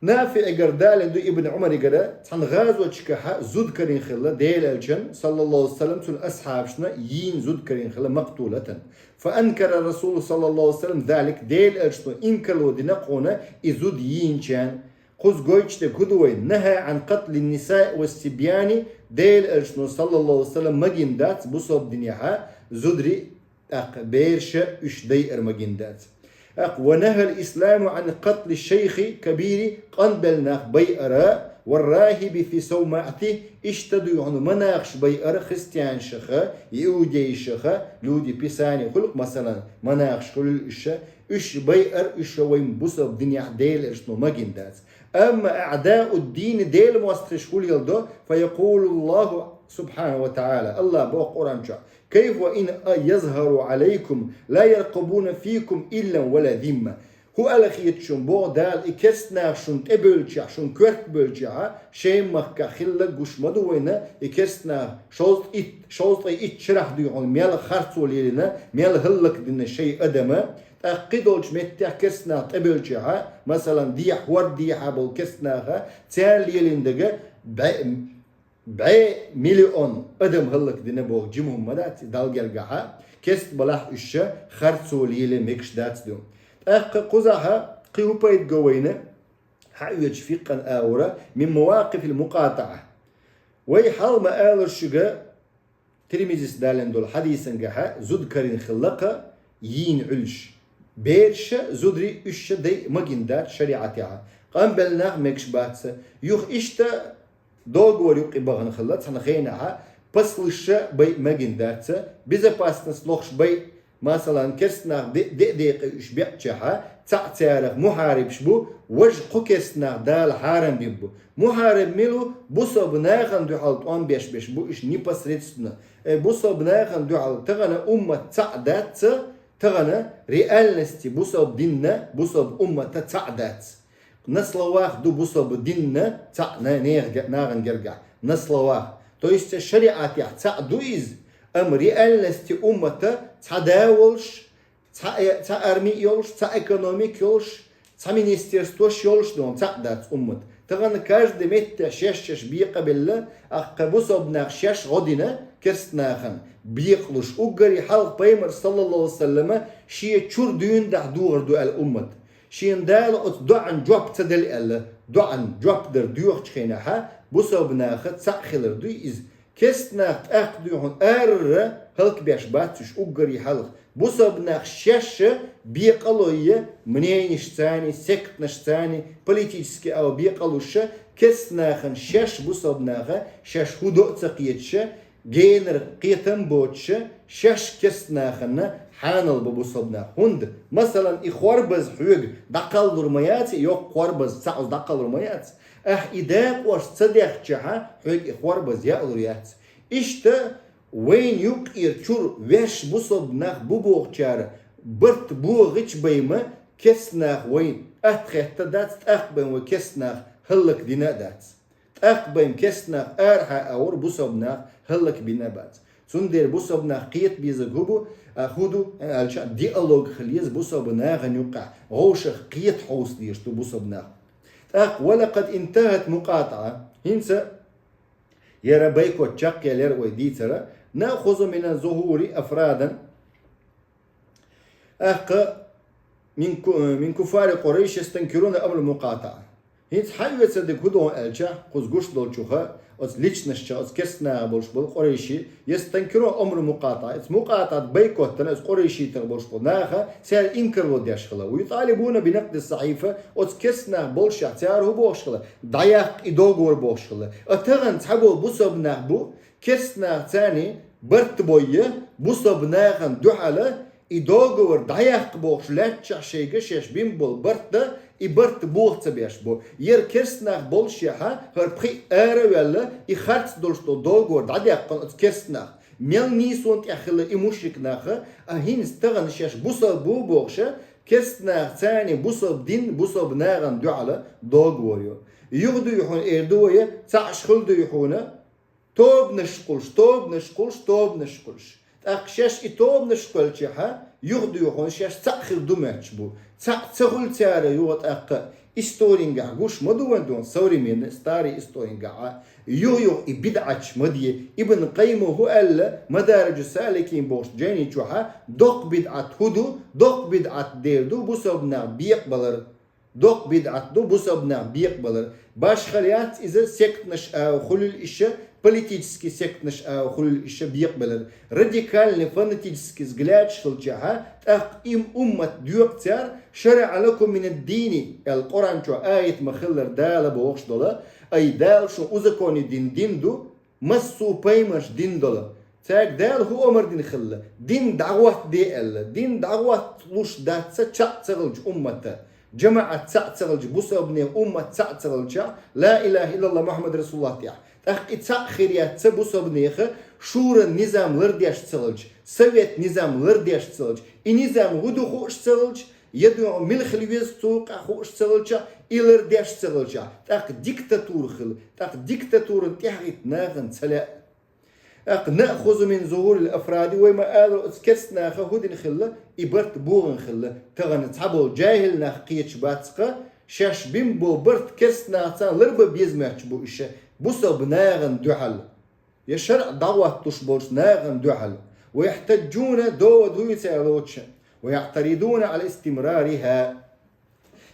НафиӀгара далийна ду, Ибн Ӏумаргара, цхьана гӀазотчигахьа зуда карийна хилла Делан Элчанна, саллаллаху алейхи ва саллям, цуьнан асхьабашна йийна зуда карийна хилла, مقتولة. فأنكر الرسول صلى الله عليه وسلم ذلك, Делан Элчано инкарло дина кхунна и зуда йийначарна. Кхуза гойтуш дерг хӀун ду вайна? نهى عن قتل النساء والصبيان, Делан Элчано, саллаллаху алейхи ва саллям, магийна дац бусалба динехьа зударий, тӀаккха бераш уьш дайар магийна дац. ТӀаккха ونهى الإسلام عن قتل الشيخ الكبير, къанбелла нах байар, والراهب في صومعته, иштта дуй хьуна монахаш байар христианашах, иудейшах, люди Писания хуьлу-кх, масалан, монахаш хуьлу уьш, уьш байар, уьш вайн бусалба динехь Делан Элчано магийна дац. أما أعداء الدين, Делан мостагӀаш хӀун леладо, فيقول الله سبحانه وتعالى, АллахӀа боху Къуръан чохь: كيف وإن يظهروا عليكم لا يرقبون فيكم إلا ولا ذمة. ХӀун ала хета шуна, боху Дала, и керста нах шуна тӀебевллачохь, шуна коьрта бевллачохь, шайн махкахь хилла гуш ма ду вайна, и керста нах шовзткъе итт, шовзткъе итт шарахь дуй хьуна мел харцо лелийна, мел хӀаллакдина шайн адам, тӀаккха кхидолчу меттехь керста нах тӀебевллачохь, масалан, дехьа, хӀорда дехьа болу керста наха, царна лелийна дерг бӀе бӀе миллион адам хӀаллакдина боху жима хӀума ма дац и, Далла гергахьа, керста балахь уьш харцо лело мегаш дац ду. ТӀаккха кхузахьа кхин хӀун пайда го вайна, хьаоьцу фикъхьан агӀора, من مواقف المقاطعة. Вай хьалха ма аллара шуьга, Тирмизис далийна долу хьадисангахьа зуда карийна хилла-кх йийна Ӏуьллуш. Бераш, зударий, уьш дайа магийна дац шариӀатехьа. Къанбелла нах мегаш бац. Юха иштта договор юккъе бахана хилла цхьана хенахьа, послаш байа магийна дац, безопасность лохуш байа, масалан, керста нах де-, де-, декъе уьш беачахьа, цхьаъ царах мухьарибаш бу, важа кху керста нах Дала хьарам бина бу. Мухьариб мила ву? Бусалба нахана дуьхьал тӀом беш берш бу уьш непосредственно. Э, бусалба нахана дуьхьал тахана уммат цхьаъ дац, тахана реальности бусалба динна, бусалба уммата цхьаъ дац. На словах ду бусалба динна цхьаъ на-, нехан ге-, нахана гергахь. На словах. То есть шариӀатехь цхьаъ ду иза, амма реальности уммата цхьа да волуш, цхьа э-, цхьа арми йолуш, цхьа экономика йолуш, цхьа министерствош йолуш ду, цхьаъ дац уммат. Тахана каждый метте шаьш-шаьш бекъабелла, тӀаккха бусалба нах шаьш гӀо дина керста нахана бекъалуш. Уггаре хьалха Пайхамар, саллаллаху алейхи ва саллама, шен чуьра дуьйна дахьа духур ду аьлла уммат. Шена Дала оцу доӀан жоп ца делла аьлла, доӀан жоп дар доьхучу хенахьа, бусалба наха цхьаъ хилар дуй иза. Керста нах тӀаккха дуй хьуна арара хӀаллакбеш бац уьш уггаре хьалха. Бусалба нах шаьш бекъало я мненишцани, сектанашцани, политически ала бекъалуш, керста нахана шаьш бусалба наха шаьш хӀун до а ца кхеташ, генара кхетам а боцуш, шаьш керста нахана хьанал бу бусалба нах. ХӀунда, масалан, и хорбаз хьоьга дӀакхаллур ма яц, и йоккха хорбаз цхьаъ оцу дӀакхаллур ма яц. Ахь и дакъош ца дехчахьа, хьоьга и хорбаз яалур яц. Иштта вайна юккъера чуьра ваьш бусалба нах бу бохучара барт богӀича байма керста нах вайна атта хетта дац, тӀаккха байма вай керста нах хӀаллакдина а дац. ТӀаккха байма керста нах арахьа а вара, бусалба нах хӀаллакбина а бац. Цундела бусалба нах кхета безарг хӀун бу, а, хӀун ду аьлча, диалог хила еза бусалба нахана юккъехь, вовшах кхета хьовса дезаш ду бусалба нах. ТӀаккха ولقد انتهت مقاطعة, хӀинца Яра байкот чакхъяьлар вай дийцара. نأخذ من الزهور أفرادا. ТӀаккха من ك-، من كفار قريش يستنكرون أمر المقاطعة. ХӀинца хьаоьцург хӀун ду аьлча, кхуза гуш долчуха, оцу личносташа, оцу керстанаха болуш болу къурайший, يستنكرون أمر المقاطعة. Оцу мукъатӀат байкот дина, оцу къурайшийтах болуш болу наха, цара инкарло деш хилла. ويطالبون بنقض الصحيفة, оцу керстанах болушехь, цара хӀун бохуш хилла? ДӀаяккха и договор бохуш хилла. А тахана цхьаболу бусалба нах бу, керстанах царна барт бойя, бусалба нахана дуьхьала, и договор дӀаяккха бохуш лаьттачохь шайга шаьш бина болу барт, и барт боху ца беш бу. Яра керстанах болушехь, хӀара пхиъ ара а ваьлла, и харц долуш долу договор дӀадаьккхина оцу керстанах. Мел нийсонна тӀехь хилла и мушрик нах, а хӀинца тахана шаьш бусалба бу бохуша, керстанах царна бусалба дин, бусалба нахана дуьхьала договор йо. Юха дуй хьуна эр ду вай, цхьаъ аш хуьлу дуй хьуна, тобанаш кхуллуш, тобанаш кхуллуш, тобанаш кхуллуш. ТӀаккха шаьш и тобанаш кхоьлличехьа, юха дуй хьуна шаьш цхьаъ хир ду моьттуш бу. Цхьаъ ца хуьлу цара юха тӀаккха исторингахь гуш ма ду вайн дон, современный, старый исторингахьа. Юха-юха и бидӀаташ ма де. Ибн Къаййима хӀун аьлла, Мадариджу Саликин бохуш жайни чохьа, доккха бидӀат хӀун ду, доккха бидӀат дер ду, бусалба нах бекъабалар. Доккха бидӀат ду бусалба нах бекъабалар. Башхалла яц иза, сектанаш а хуьлийла иша, политический сектанаш а хуьлийла иша бекъабалар. Радикальный фанатический взглядаш хилчахьа, тӀаккха им уммат доькъу цара, شرع لكم من الدين, аьлла Къуръан чохь аят ма-хиллара Дала бохуш долу, ай Дала шун узаконный дин дина ду, массо а пайхамарш дина долу. Цаьрга Дала хӀун омар дина хилла? Дин дӀагӀоттаде аьлла. Дин дӀагӀотталуш дац цхьаъ ца хилча уммата. ЖамаӀат цхьаъ ца хилча, бусалбанийн уммат цхьаъ ца хилча, ла илаха иллаллах Мухаммад расулуллах тӀехь. ТӀаккха и цхьаъ хир яц цхьа бусалбанеха шуран низам лардеш ца хилча, совет низам лардеш ца хилча, и низам хӀун ду хууш ца хилча, я дуьхьа мила хила веза цу юкъахь хууш ца хилча, и лардеш ца хилча, тӀаккха диктатура хила, тӀаккха диктатуран тӀаьхьахӀитта нахана ца лаьа. ТӀаккха نأخذ من زهور الأفراد, вай ма-аллара оцу керстанаха хӀун дина хилла, и барт бохийна хилла, тахана цхьаболу жаьхӀил нах кхеташ бац-кха, шаьш бина болу барт керстанахца ларба беза моьттуш бу иша, бусалба нахана дуьхьал. Я шарӀ дӀагӀотталуш болчу нахана дуьхьал. ويحتجون, довод хӀун ю цара лоцуш, ويعترضون على استمرارها.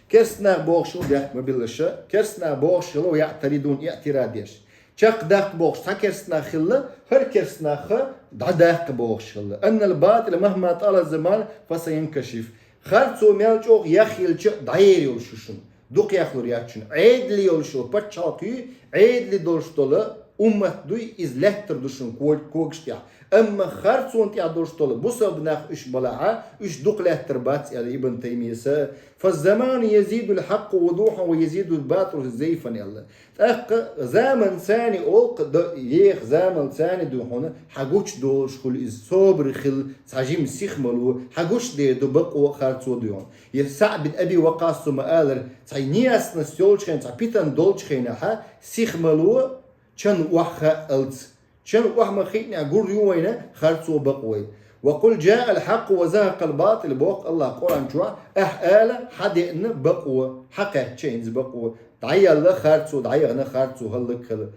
Керстанах бохуш хилла дехка ма-биллара, керстанах бохуш хилла, ويعترضون, иътирад деш. Чекхдаккха бохуш цхьа керстанах хилла, хӀара керстанах дӀадаккха бохуш хилла. أن الباطل مهما طال الزمان فسينكشف. Харцо мел чӀогӀа яхъелча а дӀаер йолуш ю шуна. Дукха яхлур яц шуна. Ӏедале йолуш йолу пачхьалкх ю, Ӏедале долуш долу уммат дуй, иза лаьттар ду шуна ког-, когаш тӀехь. Амма харцонна тӀехь долуш долу бусалба нах уьш балахьа, уьш дукха лаьттар бац, аьлла Ибн Таймияса. فالزمان يزيد الحق وضوحا ويزيد الباطل زيفا, аьлла. ТӀаккха заман царна олкха до-, еха заман царна ду хьуна, хьан гучу долуш хуьлу иза, собаре хила, цхьа жима сиха ма ло, хьан гучу дер ду бакъо а, харцо а ду хьуна. Я СаӀд бин Аби Ваккъас цо ма-аллара, цхьа неясность йолчу хенахь, цхьа питана долчу хенахьа, сиха ма ло, чан охьа хаалц. Чан охьа ма хиънехь гур ю вайна харцо, бакъо. وقل جاء الحق وزهق الباطل, боху АллахӀа Къуръан чохь, ахь ала, хьан деана бакъо, хьан кхаьчча хӀинца бакъо, дӀаяьлла харцо, дӀаяхана харцо, хӀаллакьхила.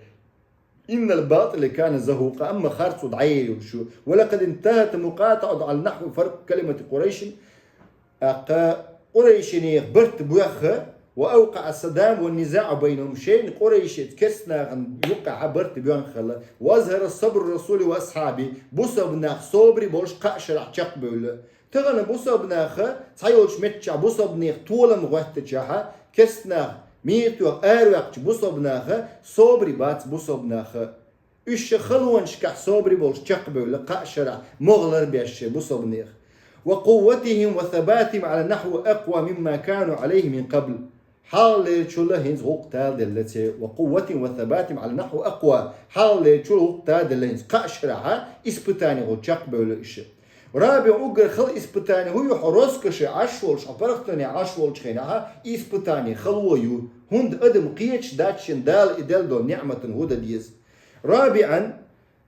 إن الباطل كان زهوقا, амма харцо дӀаер йолуш ю. ولقد انتهت مقاطعة على نحو فرق كلمة قريش, тӀаккха къурайшинех барт боьхха, وأوقع الصدام والنزاع بينهم, шайна къурайшица керстанахана юккъехьа барт боьхна хилла. وأظهر صبر الرسول وأصحابه, бусалба нах собаре болуш кхаа шарахь чекхбевлла. Тахана бусалба наха цхьайолчу меттехь бусалбанех толам гӀоьттичехьа, керстанах мийра тоьхна араваьккхича бусалба наха собаре бац бусалба наха. Уьш шайн халонашкахь собаре болуш чекхбевлла кхаа шарахь, могӀа ларбеш шайн бусалбанех. وقوتهم وثباتهم على نحو أقوى مما كانوا عليه من قبل. Хьалхалерчул хӀинца гӀуллакх таладелла церан. وقوتهم وثباتهم على نحو أقوى. Хьалхалерчул гӀуллакх таладелла хӀинца. Кхаа шарахьа испытани гӀо чекхбевлла уьш. РабиӀ, уггар хала испытани хӀун ю, хьо роскошехь Ӏаш волуш, хьо паргӀатане Ӏаш волчу хенахьа, испытани хало ю. ХӀунда адам кхеташ дац шен Дала и делла долу ниӀматан хӀун дан деза. РабиӀан,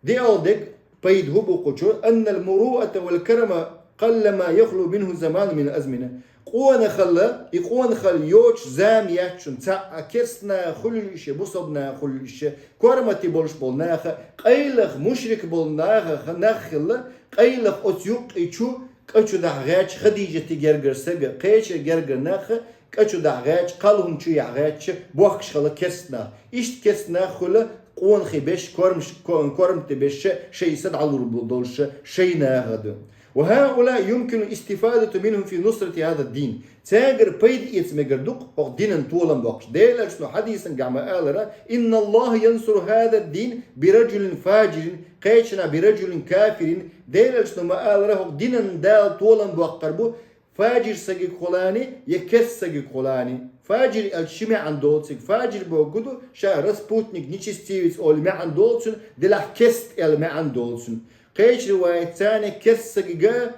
диъалдерг пайда хӀун бу кху чу, أن المروءة والكرم قلما يخلو منه زمان من الأزمنة. къонахалла, и къонахалла йоцуш зама яц шуна, цхьаъ керста наха хуьлийла иштта, бусалба наха хуьлийла иштта, кормате болуш болу наха, къайлаха мушрик болу наха, нах хилла, къайлаха оцу юккъе чу кӀа чу дахьа гӀерташ Хадижате гергара сага, кхечеран гергара наха кӀа чу дахьа гӀерташ, кхалхам чу яхьа гӀерташ бохкуш хилла керста нах. Иштта керста нах хуьлу къонахий беш, кормаш-, ко-, кормате беш, шайн са дӀалур бу-, долуш шайн наха ду. وهؤلاء يمكن الاستفادة منهم في نصرة هذا الدين. Цаьргара пайда эца мегар ду-кх хӀокху динан толам боккхуш. Делан элчано хьадисангахь ма-аллара: إن الله ينصر هذا الدين برجل فاجر, кхечанхьа برجل كافر. Делан элчано ма-аллара: хӀокху динан Дала толам боккхур бу фажир сагигахула а, я керста сагигахула а. Фажир аьлча ши маьӀна долу цига. Фажир бохург ду ша распутник, нечестивец олу маьӀна долу цуьнан, делахь керста аьлла маьӀна долу цуьнан. Кхечу риваятца керста сагига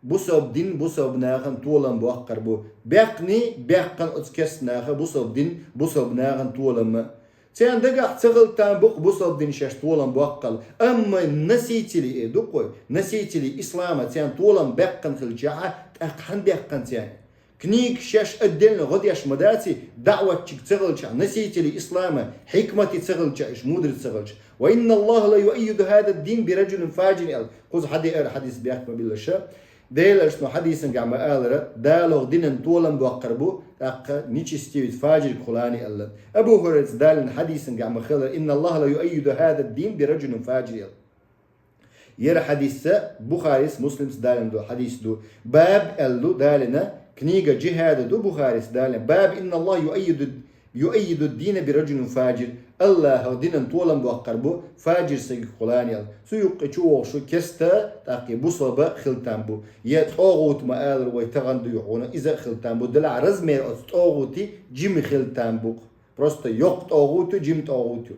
бусалба дин, бусалба нахана толам боккхур бу. Баьккхина, баьккхина оцу керста наха бусалба дин, бусалба нахана толам. Церан дагахь ца хила там бу-кх бусалба дин шаьш толам боккхал. Амма носители, э, ду-кх вай, носители ислама церан толам баьккхина хилчахьа, тӀаккха хьан баьккхина церан? Книгаш шаьш отдельно гӀо деш ма дац и, даӀватчиг ца хилчахь, носители ислама хьикмате ца хилчахь, уьш мудрость ца хилча. وإن الله ليؤيد هذا الدين برجل فاجر аьлла. Кхуза хьадеара хьадис бехк ма биллаша. Делан элчано хьадисангахь ма-аллара: Дала хӀокху динан толам боккхур бу, тӀаккха нечестивец фажиргахула а аьлла. Абу Хурайрас далийна хьадисангахь ма-аллара: إن الله ليؤيد هذا الدين برجل فاجر аьлла. Яра хьадисца Бухарис, Муслимс далийна ду хьадис ду. Баб аьлла ду далийна, книга джихӀада ду Бухарис далийна. Баб إن الله يؤيد يؤيد الدين برجل فاجر. АллахӀа динан толам боккхур бу фажир сагигахула а аьлла. Цу юккъе чу вогӀуш ву керста, тӀаккха бусалба хила там бу. Я тӀогӀут ма-аллара вай тахана дуй хьуна, иза а хила там бу. Делахь размер оцу тӀогӀути жима хила там бу-кх. Просто йоккха тӀогӀут ю, жима тӀогӀут ю.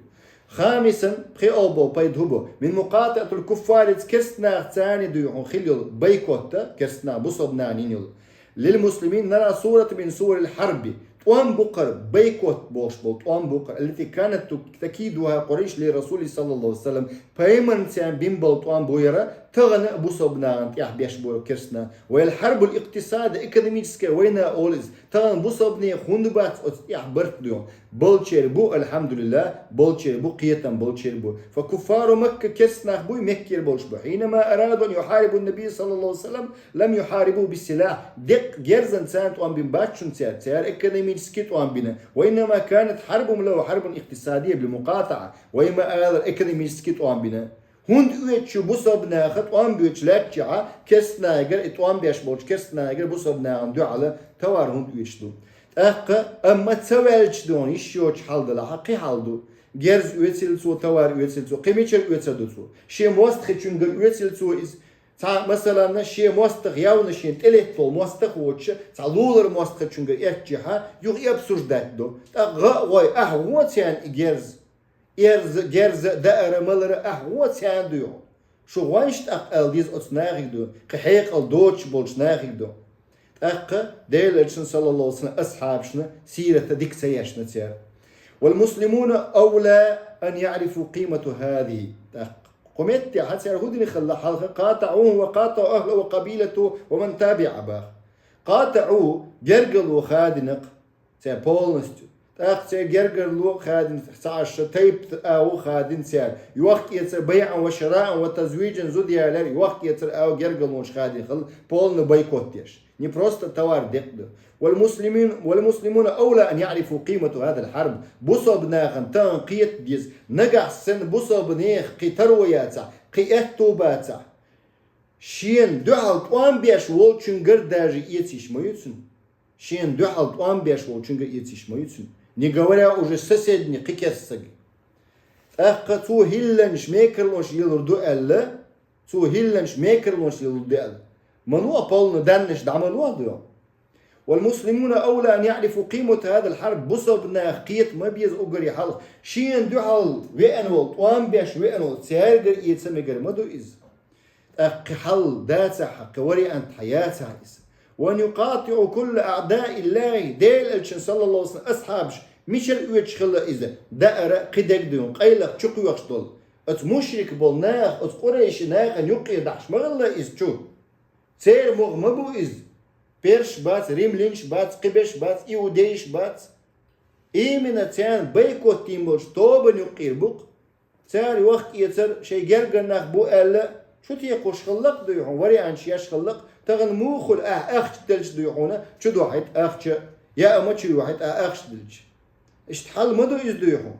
خامسا, пхиъ бо пайда хӀун бу? من مقاطعة الكفار, керста нах царна дуй хьуна хила йолу бойкотта, керста нах бусалба нахана йина йолу. للمسلمين نرى صورة من صور الحرب. ТӀом букхар, бойкот бохуш болу тӀом букхар, التي كانت تكيدها قريش لرسول صلى الله عليه وسلم. Пайхамарна царна бина болу тӀом бу яра, тахана а бусалба нахана тӀехь беш бу керста нах. والحرب الاقتصاد, экономическая война олу иза. Тахана бусалба нехан хӀунда бац оцу тӀехь барт ду? Болчеран бу, алхьамдулиллахӀ, болчеран бу, кхетам болчеран бу. فكفار مكة, керста нах буй, Меккера болуш бу. حينما أرادوا أن يحاربوا النبي صلى الله عليه وسلم لم يحاربوه بالسلاح. Деккъа герзан царна тӀом бина бац шуна цара, цара экономически тӀом бина. وإنما كانت حربهم له حرب اقتصادية بالمقاطعة. Вай ма-аллара, экономически тӀом бина. ХӀунда оьцуш ю бусалба наха тӀом боьдуш лаьттачехьа, керста нахагара, и тӀом беш болчу керста нахагара бусалба нахана дуьхьал товар хӀунда оьцуш ду? ТӀаккха, амма ца ваьлча дуьйна йиш йоцу хьал делахь, кхин хьал ду. Герз оьцийла цо, товар оьцийла цо, кхин мичара оьцур ду цо? Шен мостагӀчуьнгара оьцийла цо иза? Цхьа, масалан, шен мостагӀа явна, шен тӀелетта волу мостагӀа воцуш, цхьа лулара мостагӀчуьнгара эцчехьа, юха и обсуждать до. ТӀаккха гӀа а гӀой, ахь вон царна и герз? Эрза, герза, даара, малара, ахь вон царна дуй хьуна? Шу гӀойш тӀаккха ала деза оцу нахиг ду, кхин хьекъал доцуш болчу нахиг ду. ТӀаккха Делан элчан, саллаллаху алейхи ва саллям, асхьабашна сирата дика ца ешна цара. والمسلمون أولى أن يعرفوا قيمة هذه. ТӀаккха кху меттехь цара хӀун дина хилла хьалха: قاطعوه وقاطعوا أهله وقبيلته ومن تابعه баха. قاطعوه, гергарло хадина-кх цара полностью. ТӀаккха церан гергарло хадина, ца Ӏаш тайпа агӀо хадина цара. Йохк-эцар, بيعا وشراء وتزويجا, зуда ялар, йохк-эцар агӀо гергарлонаш хадина хилла, полный бойкот деш. Не просто товар декъ ду. والمسلمين، والمسلمون أولى أن يعرفوا قيمة هذه الحرب. Бусалба нахана тахана кхета деза. Нагахь санна бусалба нехан кхин таро яцахь, кхин аьтто бацахь, шена дуьхьал тӀом беш волчуьнгара даже эца йиш ма ю цуьнан. Шена дуьхьал тӀом беш волчуьнгара эца йиш ма ю цуьнан. Не говоря уже соседний, кхин керста саг. ТӀаккха цо хӀилланаш, мекарлонаш лелур ду аьлла, цо хӀилланаш, мекарлонаш лелур ду аьлла, ма ло полный данныйш дӀа ма ло ду. والمسلمون أولى أن يعرفوا قيمة هذه الحرب. Бусалба наха кхета ма беза уггаре хьалха. Шена дуьхьал веана волу, тӀом беш веана волу, цаьргара эца мегар ма ду иза. ТӀаккха кхин хьал дацахь, кхин вариант хьан яцахь иза. وأن يقاطعوا كل أعداء الله. Делан элчан, саллаллаху алейхи ва саллям, асхьабаш мичара оьцуш хилла иза? Даара кхин дерг дуьйна, къайлаха чу кхоьхуш долу. Оцу мушрик болу наха, оцу къурайши нахана юккъе дахьаш ма хилла иза чу. Церан могӀа ма бу иза. персаш бац, римлянаш бац, кхыберш бац, иудейш бац. Именно царна бойкот дийна болча тобанна юкъера бу-кх. Цар вахка эцар шоай гергара нах ба аьле, чу текхаш хилла-кх, дуй хьона, варианташ еш хилла-кх, тахан муха хул, ахча делча, дуй хьона, чудохьийт ахча, е а ма чудохьийт ахча делча. Иштта хьал ма ду из, дуй хьона.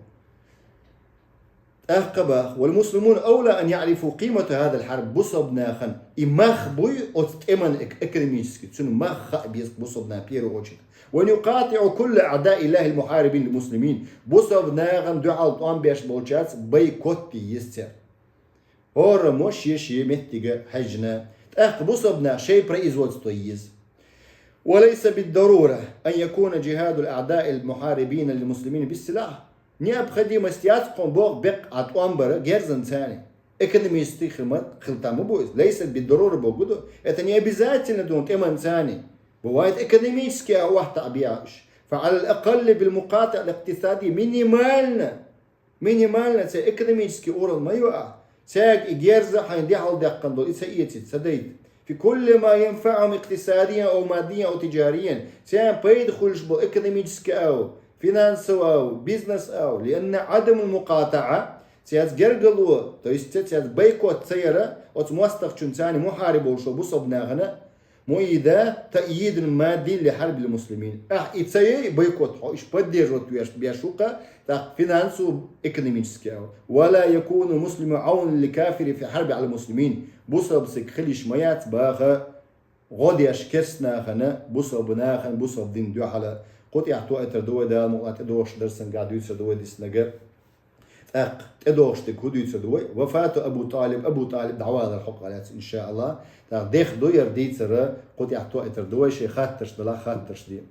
ТӀаккха бах: والمسلمون أولى أن يعرفوا قيمة هذه الحرب. Бусалба нахана из мах буй оцу тӀеман, эк-, экономически, цуьнан мах хаа беза бусалба наха в первую очередь. وأن يقاطعوا كل أعداء الله المحاربين للمسلمين. Бусалба нахана дуьхьал тӀом беш болчаьрца бойкот де еза церан. ХӀораммо шен-шен меттиге хьаьжжина, тӀаккха бусалба наха шайн производство еза. وليس بالضرورة أن يكون جهاد الأعداء المحاربين للمسلمين بالسلاح. Необходимость яц кхунна боху беккъа тӀом бар герзанца, экономически хила ма-, хила там ма бу иза. ليس بالضرورة бохург ду, это не обязательно ду тӀеманца. Бывает экономически а вахта а бехаш. فعلى الأقل بالمقاطعة الاقتصادية минимально. Минимально церан экономически уровень ма ю ахь. Цаьрга и герз а хьайна дуьхьал даьккхина долу, и ца эцийта, ца дайта. في كل ما ينفعهم اقتصاديا أو ماديا أو تجاريا. Царна пайда хуьлуш болу экономически ау, финансово ау, бизнес ау. لأن عدم المقاطعة, цаьрца гергарло, то есть цаьрца бойкот ца яра, оцу мостагӀчунна, царна мухьари болуш болу бусалба нахана, مؤيدة تأييد مادي لحرب المسلمين. Ахь и ца яй, бойкот, хьо уьш поддерживать веш, беш ву-кх, тӀаккха финансово, экономически ау. ولا يكون المسلم عونا للكافر في حربه على المسلمين. Бусалба стаг хила йиш ма яц баха гӀо деш керста нахана, бусалба нахана, бусалба динна дуьхьал. Кху тӀехь тоуьйтур ду вай, Дала мукъ лахь, тӀедогӀуш дарсангахь дуьйцур ду вай диснарг. ТӀаккха тӀедогӀуш дерг хӀун дуьйцур ду вай? وفاة أبي طالب, Абу ТӀалиб дӀавалар хьокъехь лаьцна, иншааллахӀ. ТӀаккха дех ду яра дийцар, кху тӀехь тоуьйтур ду вай, шайн хаттарш далахь, хаттарш де.